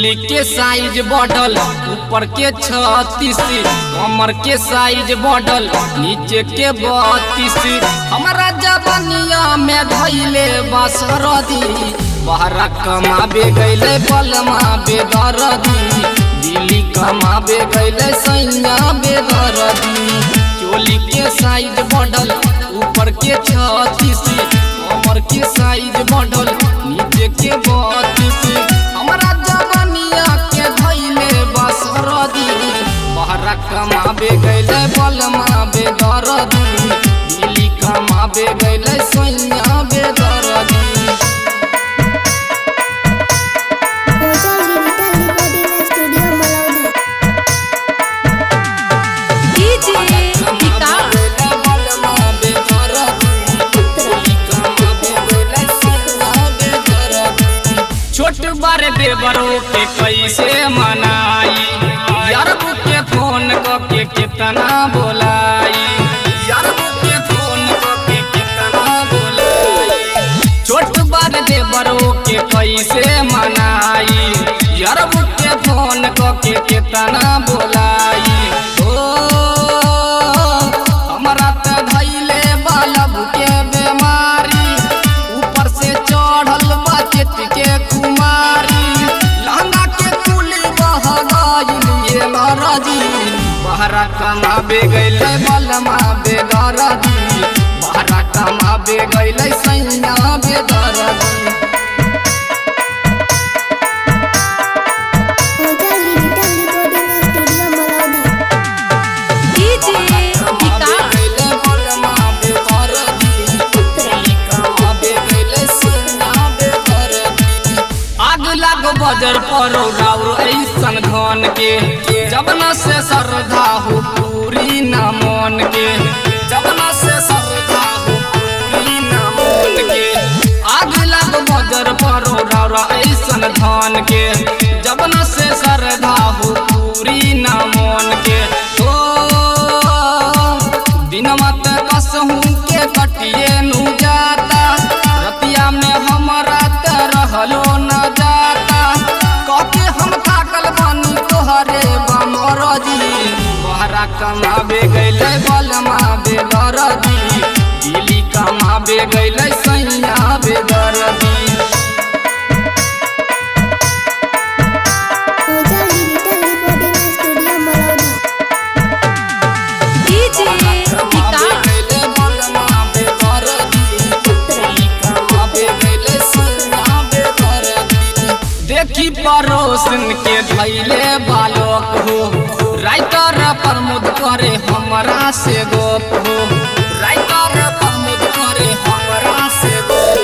चोली के साइज बढ़ल ऊपर के 36, कमर के साइज बढ़ल नीचे के 32। हमारा जवनिया में धैले बसरदी, बहरा कमाबे गैले बलमा बेदरदी, दिल्ली कमाबे गैले सैया बेदरदी। चोली के साइज बढ़ल ऊपर के 36, कमर के साइज बढ़ल नीचे के 32। हमारा जवनिया के धैले बसरदी, बहरा कमाबे गैले बलमा बेदरदी, दिल्ली कमाबे गैले सैया बेदरदी। Hotel digital recording studio Malaudha. DJ Vikas. छोट बार देवरों के कैसे मनाई, यार के फोन के कितना बोलाई, यार के फोन के कितना बोलाई। छोट बार देवरों के कैसे मनाई, यार के फोन के कितना बोलाई। ओ हमरा त धैले बालब के बेमारी, ऊपर से चढ़ल बचत के कुमारी, लहंगा के कुली बह गइल ये महाराजी। बहरा कमाबे गइले बलमा बेदरदी, बहरा कमाबे गइले सैया बेदरदी। Hotel digital recording studio Malaudha. DJ Vikas. आग लाग बजर पर राउर ऐसन धन के, जबना से श्रद्धा हो पूरी न मन के, जबना से श्रद्धा हो पूरी न मन के। आग लाग बजर पर राउर ऐसन धन के, जबना से श्रद्धा हो पूरी न मन के। ओ दिनमा त कसहूँ के कटिए नु जाता, रतिया में हमरा त रहलो न जाता। कके हम थाकल बानी तोहरे बमरजी, बहरा कमाबे गैले बलमा बेदरदी, दिल्ली कमाबे गैले सैया बेदरदी। Hotel digital recording studio Malaudha. DJ Vikas. देखी पड़ोसन के धैले बालक हो, राइटर प्रमोद करे हमरा से गोप हो, राइटर प्रमोद करे हमरा से गोप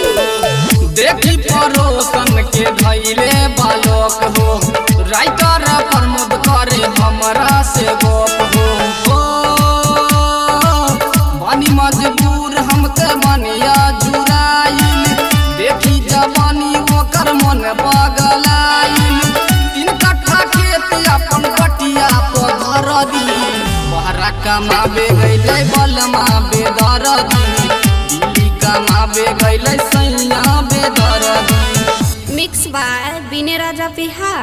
हो। देखी पड़ोसन के धैले बालक हो, राइटर प्रमोद करे हमरा से गोप हो। ओ बानी मजबूर हम ते बनिया जुराइल, देखी जवानी ओकर मन बगलाइल। 3 कट्ठा खेत अपन कटिया पर दी, बहरा कमाबे गैले बलमा बेदरदी, दिल्ली कमाबे गैले सैया बेदरदी। Mix by Vinay Raja Bihar.